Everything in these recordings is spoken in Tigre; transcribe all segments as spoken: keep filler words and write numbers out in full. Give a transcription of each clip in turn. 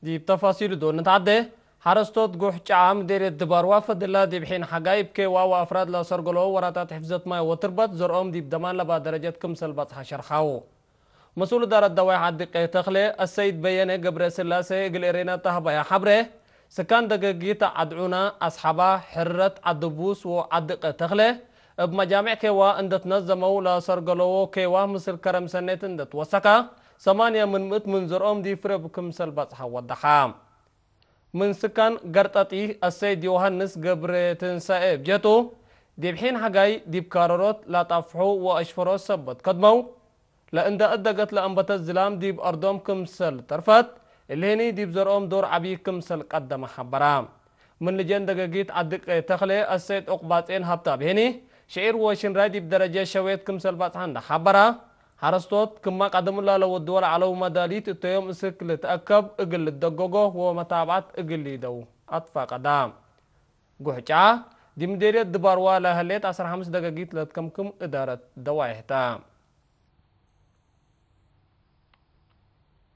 ዲብ ተፋሲሉ ዶል ንትዓዴ። ሐረስቶት ጉሕ ጨዓ ምዴርየት ድባርዋ ፈድላ ዲብ ሒን ሐጋይ እብ ኬዋ ወአፍራድ ለአሰርገሎ ወራታት ሕፍዘት ማይ ወትርበት ዘርኦም ዲብ ደማን ለባ ደረጀት ክምሰል በጽሐ ሸርሐው። መስኡል እዳረት ደዋይ ዐዲ ቀይ ተክሌ አሰይድ በየነ ገብረስላሴ እግል ኤሬና ተሀባያ ሐብሬ፣ ስካን ደገጊት ዐድ ዑና፣ አስሓባ፣ ሕረት፣ ዐዲ ቡስ ወዐዲ ቀይ ተክሌ እብ መጃምዕ ኬዋ እንደ ትነዘመው ለአሰርገለዎ ኬዋ ምስል ከረም ሰኔት እንደ ትወሰካ፣ ሰማንያ ምን ምእት ምን ዘርኦም ዲብ ፍሬ ክምሰል በጽሐ ወደሓ። ምን ስካን ገርጠጢ አሰይድ ዮሐንስ ገብረትንሳኤ እብ ጀቱ፣ ዲብ ሒን ሐጋይ ዲብ ካረሮት ለአጣፍሑ ወአሽፈሮት ሰበት ከድመው፣ ለእንደ እደገት ለአንበተት ዝላም ዲብ አርዶም ክምሰል ተርፈት፣ እሊ ህኒ ዲብ ዘርኦም ዶር ዐቢ ክምሰል ቀደመ ሐበራ። ምን ልጀን ደገጊት ዐዲ ቀይ ተክሌ አሰይድ ዑቅባጼን ሀብታብ ህኒ፣ ሽዒር ወሽንራይ ዲብ ደረጀ ሸዌት ክምሰል በጽሐ እንደ ሐበራ፣ ሐረስቶት ክማ ቀደም እላ ለወድወ ለዐለው መዳሊት እተዮም እስክ ልትአከብ እግል ልደገጎ ወመታብዐት እግል ሊደው አትፋቀዳ። ጉሕጫ፣ ዲብ ምዴርየት ድባርዋ ለህሌት ዐስር ሐምስ ደገጊት ለትከምክም እዳረት ደዋይሕ ተ።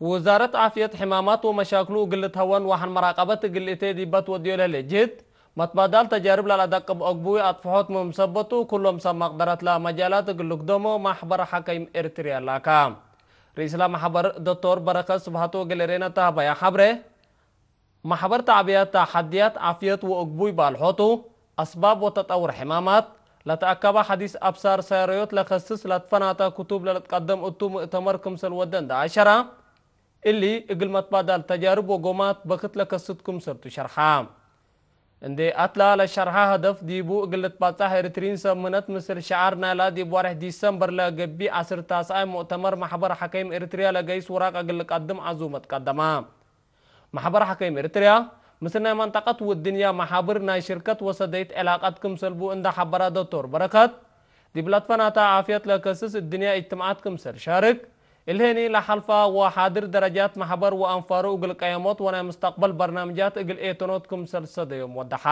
ውዛረት ዓፍየት ሕማማት ወመሻክሉ እግል ልትሀወን ወሐን መራቀበት እግል እቴ ዲበ ትወድዮ ለህሌት ጅህድ፣ መትባዳል ተጃርብ ለለአደቅብ አግቡይ አጥፍሖት ምን ሰበቱ፣ ኩሎም ሰብ መቅደረት ለመጃላት እግል ልክደሞ መሕበር ሐከይም ኤርትርያ ላካ። ርኢስ ለመሕበር ዶክቶር በረከት ስብሐቱ እግል ኤሬና ተሀበያ ሐብሬ፣ መሕበር ተዕብያት ተሐድያት ዓፍየት ወእግቡይ ባልሖቱ፣ አስባብ ወተጠውር ሕማማት፣ ለተአከበ ሐዲስ አብሳር ሳይረዮት ለከስስ ለትፈናተ ክቱብ ለልትቀደም እቱ ምእተመር ክምሰል ወደ እንደ አሸራ፣ እሊ እግል መትባዳል ተጃርብ ወጎማት በክት ለከስት ክምሰልቱ ሸርሐ። እንዴ አትላ ለሸርሐ ሀደፍ ዲቡ እግል ልትባጻሕ ኤሪትሪን ሰብ ምህነት ምስል ሸዓር ናይላ ዲብ ወሬሕ ዲሰምበር ለገብእ ዐስር ታስዓይ ሙእተመር መሕበር ሐከይም ኤሪትርያ ለገይስ ውራቅ እግል ልቀድም ዐዙመት ቀደመ። መሕበር ሐከይም ኤሪትርያ፣ ምስል ናይ መንጠቀት ወእድንያ መሓብር ናይ ሽርከት ወሰደይት ዕላቀት ክምሰል ቡ እንደ ሐበረ ዶክቶር በረከት፣ ዲብ ለትፈናተ ዓፍየት ለከስስ እድንያ እጅትማዓት ክምሰል ሻርክ፣ እልሄኒ ለሐልፋ ወሓድር ደረጃት መሕበር ወአንፋሩ እግል ቀየሞት ወናይ ሙስተቅበል በርናምጃት እግል ኤተኖት ክምሰል ሰደዮም ወደሐ።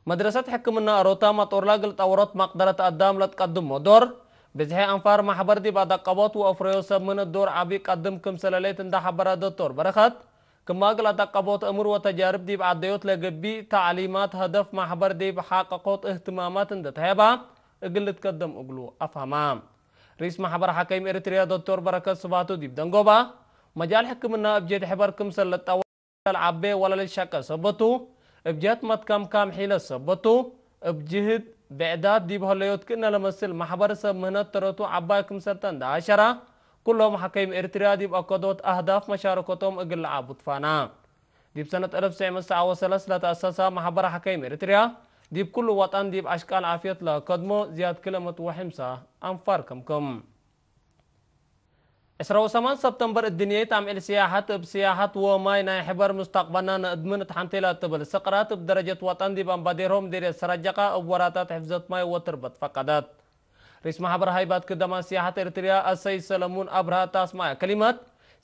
መድረሰት ሕክምና አሮታ መጦርላ እግል ጠውሮት መቅደረት አዳም ለትቀድሞ ዶር፣ ብዝሒ አንፋር መሕበር ዲብ አደቀቦት ወአፍረዮ ሰብ ምን ዶር ዐቢ ቀድም ክምሰል ሌት እንደ ሐበረ ዶክቶር በረከት፣ ክማ እግል አደቀቦት እምር ወተጃርብ ዲብ ዐደዮት ለገብእ ተዕሊማት ሀደፍ መሕበር ዲብ ሐቀቆት እህትማማት እንደ ተሄባ እግል ልትቀደም እግሉ አፍሀማ። ርኢስ መሕበር ሐከይም ኤሪትርያ ዶክቶር በረከት ስብሐቱ ዲብ ደንጎባ፣ መጃል ሕክምና እብ ጀድ ሕበር ክምሰል ለጠወ ለልዓቤ ወለልሸቄ ሰበቱ፣ እብ ጀህት መትከምካም ሒለት ሰበቱ፣ እብ ጅህድ ብዕዳት ዲብ ሀለዮት ክእነ ለመስል መሕበር ሰብ ምህነት ተረቱ ዐባይ ክምሰልተ እንደ አሸራ፣ ኩሎም ሐከይም ኤሪትርያ ዲብ አከዶት አህዳፍ መሻረከቶም እግል ለዓቡ ትፋና። ዲብ ሰነት አልፍ ትሰዕ ምእት ሰዓ ወሰለስ ለተአሰሰ መሕበር ሐከይም ኤሪትርያ፣ ዲብ ኩሉ ወጠን ዲብ አሽቃል ዓፍየት ለከድሞ ዝያድ ክለ ምእት ወሐምሳ አንፋር ከምክም። ዕስራ ወሰማን ሰብተምበር፣ እድንየት አምዕል ስያሐት እብ ስያሐት ወማይ ናይ ሕበር ሙስተቅበልና ነእድምን እት ሐንቴ ለትብል ስቅራት እብ ደረጀት ወጠን ዲብ አምባዴርሆ ምዴርየት ሰረጀቃ እብ ወራታት ሕፍዘት ማይ ወትርበት ፈቀደት። ርኢስ መሕበር ሃይባት ክደማት ስያሐት ኤሪትርያ አሰይድ ሰለሙን አብርሃ እት አስማዐ ከሊመት፣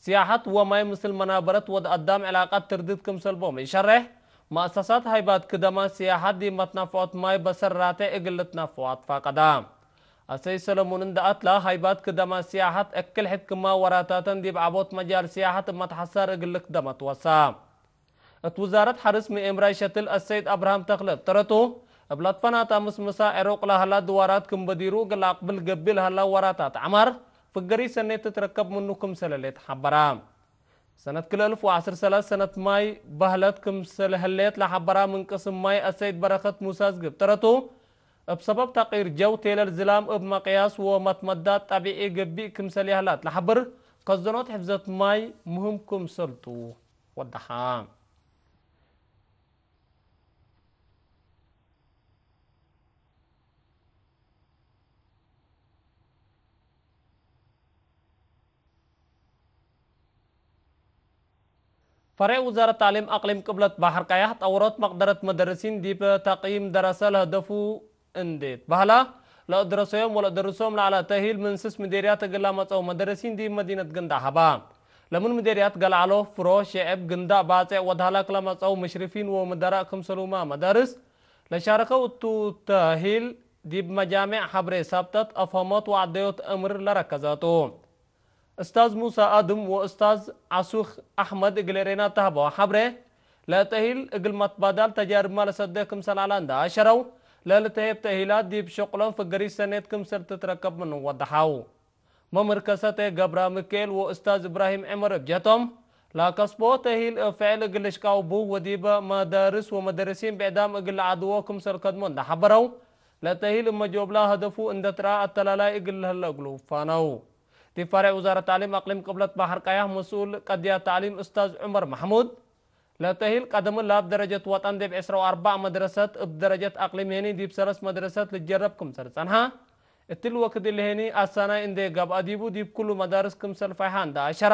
ስያሐት ወማይ ምስል መናበረት ወድ አዳም ዕላቀት ትርድት ክምሰል ቦም ኢሸሬሕ፣ መአሰሳት ሃይባት ክደማት ስያሐት ዲብ መትናፈዖት ማይ በሰር ራቴዕ እግል ልትናፈዖ አትፋቀዳ። አሰይድ ሰለሙን እንደ አትላ፣ ሃይባት ክደማት ስያሐት እክል ሕክማ ወራታተን ዲብ ዐቦት መጃል ስያሐት እብ መትሐሳር እግል ልክደመ ትወሳ። እት ውዛረት ሐርስ ምኤምራይ ሸትል አሰይድ አብርሃም ተክለ እብ ተረቱ፣ እብ ለትፈናተ ምስምሳ ዕሩቅ ለሀላ ድዋራት ክም በዲሩ እግል አቅብል ገብእ ለሀላ ወራታት ዐማር፣ ፍገሪ ሰኔት ትትረከብ ምኑ ክምሰለ ሌት ሐበራ። ሰነት ክልኤ አልፍ ወዐስር ሰለስ ሰነት ማይ በህለት ክምሰል ህሌት ለሐበራ ምን ቅስም ማይ አሰይድ በረከት ሙሳ ዝግብ ተረቱ፣ እብ ሰበብ ተቅይር ጀው ቴለል ዝላም እብ መቅያስ ወመትመዳት ጠቢዒ ገብእ ክምሰል ያህላት ለሐብር፣ ከዘኖት ሕፍዘት ማይ ሙህም ክምሰልቱ ወደሓ። ፈሬዕ ውዛረት ተዕሊም አቅሊም ቅብለት በሐር ቀያሕ፣ ጠውሮት መቅደረት መደርሲን ዲብ ተቅይም ደረሰ ለህደፉ እንዴ ትበህላ፣ ለእድረሰዮም ወለእደርሶም ለዐለ ተእሂል ምን ስስ ምዴርያት እግል ለመጽአው መደርሲን ዲብ መዲነት ገንዳዕ ሀባ። ለምን ምዴርያት ገልዓሎ፣ ፍሮ፣ ሸዕብ፣ ግንዳዕ ባጼዕ ወደህላክ ለመጽአው ምሽርፊን ወምደራእ ክምሰሉመ መዳርስ፣ ለሻረከው እቱ ተእሂል ዲብ መጃሜዕ ሐብሬ ሳብጠት፣ አፍሀሞት ወዐደዮት እምር ለረከዘ ቱ። እስታዝ ሙሳ አድም ወእስታዝ ዐሱክ አሕመድ እግል ኤሬና ተሀበወ ሐብሬ፣ ለተእሂል እግል መትባዳል ተጃርብመ ለሰደ ክምሰል ዐለ እንዴ አሸረው፣ ለልትሄብ ተእሂላት ዲብ ሸቅሎም ፍገሪት ሰኔት ክምሰል ትትረከብ ምኑ ወደሐው። መምህር ከሰቴ ገብረሚካኤል ወእስታዝ እብራሂም ዕመር እብ ጀቶም፣ ለከስቦ ተእሂል እብ ፍዕል እግል ልሽቃው ቡ ወዲበ መዳርስ ወመደርሲን ብዕዳም እግል ለዐድዎ ክምሰል ከድሞ እንዴ ሐበረው፣ ለተእሂል እብ መጆብላ ሀደፉ እንዴ ትረአ አተላላይ እግል ለህለ እግሉ ፋነው። ዲብ ፈሬዕ ውዛረት ተዕሊም አቅሊም ቅብለት በሐር ቀያሕ መስኡል ቀድያት ተዕሊም እስታዝ ዑመር መሕሙድ፣ ለተእሂል ቀደም እለ እብ ደረጀት ወጠን ዲብ ዕስራ ወአርበዕ መድረሰት፣ እብ ደረጀት አቅሊም ሄኒ ዲብ ሰለስ መድረሰት ልጀረብ ክምሰል ጸንሐ፣ እትሊ ወክድ እሊ ሄኒ አሳናይ እንዴ ገብአ ዲቡ ዲብ ኩሉ መዳርስ ክምሰል ፈይሐ እንዴ አሸራ፣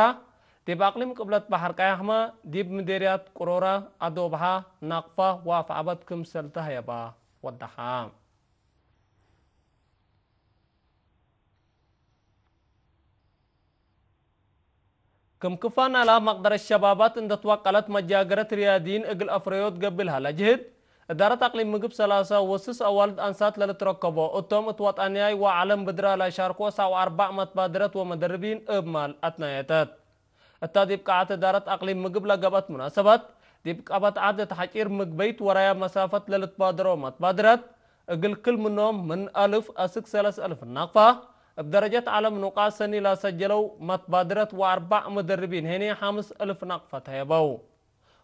ዲብ አቅሊም ቅብለት በሐር ቀያሕመ ዲብ ምዴርያት ቅሮረ፣ አዶብሐ፣ ናቅፋ ወአፍዐበት ክምሰል ተህየበ ወደሐ። ክም ክፋን አላ መቅደረት ሸባባት እንዴ ትወቀለት መጃገረት ርያድይን እግል አፍረዮት ገብእ ለሀለ ጅህድ፣ እዳረት አቅሊም ምግብ ሰላሳ ወስስ አዋልድ አንሳት ለልትረከቦ እቶም እት ወጠንያይ ወዐለም ብድራ ለሻርኮ ሰዕ ወአርበዕ መትባድረት ወመደርቢን እብ ማል አትናየተት። እታ ዲብ ቃዐት እዳረት አቅሊም ምግብ ለገብአት ሙናሰበት፣ ዲብ ቀበት ዐድ እት ሐጪር ምግበይት ወራያ መሳፈት ለልትባደሮ መትባድረት፣ እግል ክል ምኖም ምን አልፍ አስክ ሰለስ አልፍ ናቅፋ፣ እብ ደረጀት ዐለም ኑቃጥ ሰኒ ለሰጀለው መትባድረት ወአርበዕ መደርቢን ሄኒ ሐምስ አልፍ ናቅፋ ተህየበው።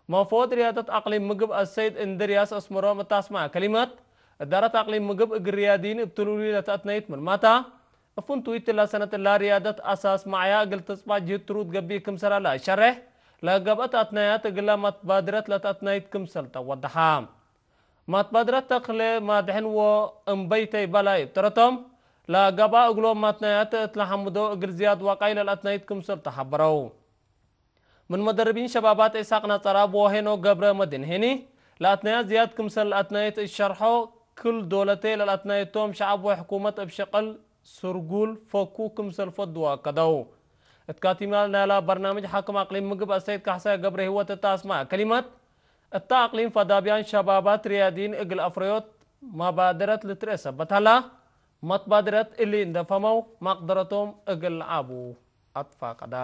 መፍወድ ርያደት አቅሊም ምግብ አሰይድ እንድርያስ አስመሮም እት አስመዐ ከሊመት፣ እዳረት አቅሊም ምግብ እግል ርያድይን እብ ትሉሉይ ለተአትነይት ምንማታ፣ እብ ፍንቱይት እለ ሰነት እላ ርያደት አሳስ መዕያ እግል ትጽባጥ ጅህድ ትሩድ ገብእ ክምሰለ ለአሸሬሕ፣ ለገብአት አትናያት እግለ መትባድረት ለተአትናይት ክምሰል ተወደሐ። መትባድረት ተክሌ ማድሕን ወእምበይተይ በላይ እብ ተረቶም፣ ለገብአ እግሎም መትናያት እት ለሐምዶ እግል ዝያድ ዋቃይ ለለአትናይት ክምሰል ተሐበረው። ምን መደርቢን ሸባባት ኢስሐቅ ነጸራብ ወሄኖክ ገብረ መድህን ሄኒ፣ ለአትናያት ዝያድ ክምሰል ለአትናይት እት ሸርሖ፣ ክል ዶለቴ ለለአትናይቶም ሸዐብ ወሕኩመት እብ ሸቅል ስርጉል ፈኩ ክምሰል ፈዱ ወአከደው። እት ካቲማል ናይላ በርናምጅ ሓክም አቅሊም ምግብ አሰይድ ካሕሳይ ገብረ ህይወት እት አስመዐ ከሊመት፣ እተ አቅሊም ፈዳብያን ሸባባት ርያድይን እግል አፍረዮት መባደረት ልትርኤ ሰበት ሀላ፣ መትባድረት እሊ እንዴ ፈመው መቅደረቶም እግል ለዐቡ አትፋቀዳ።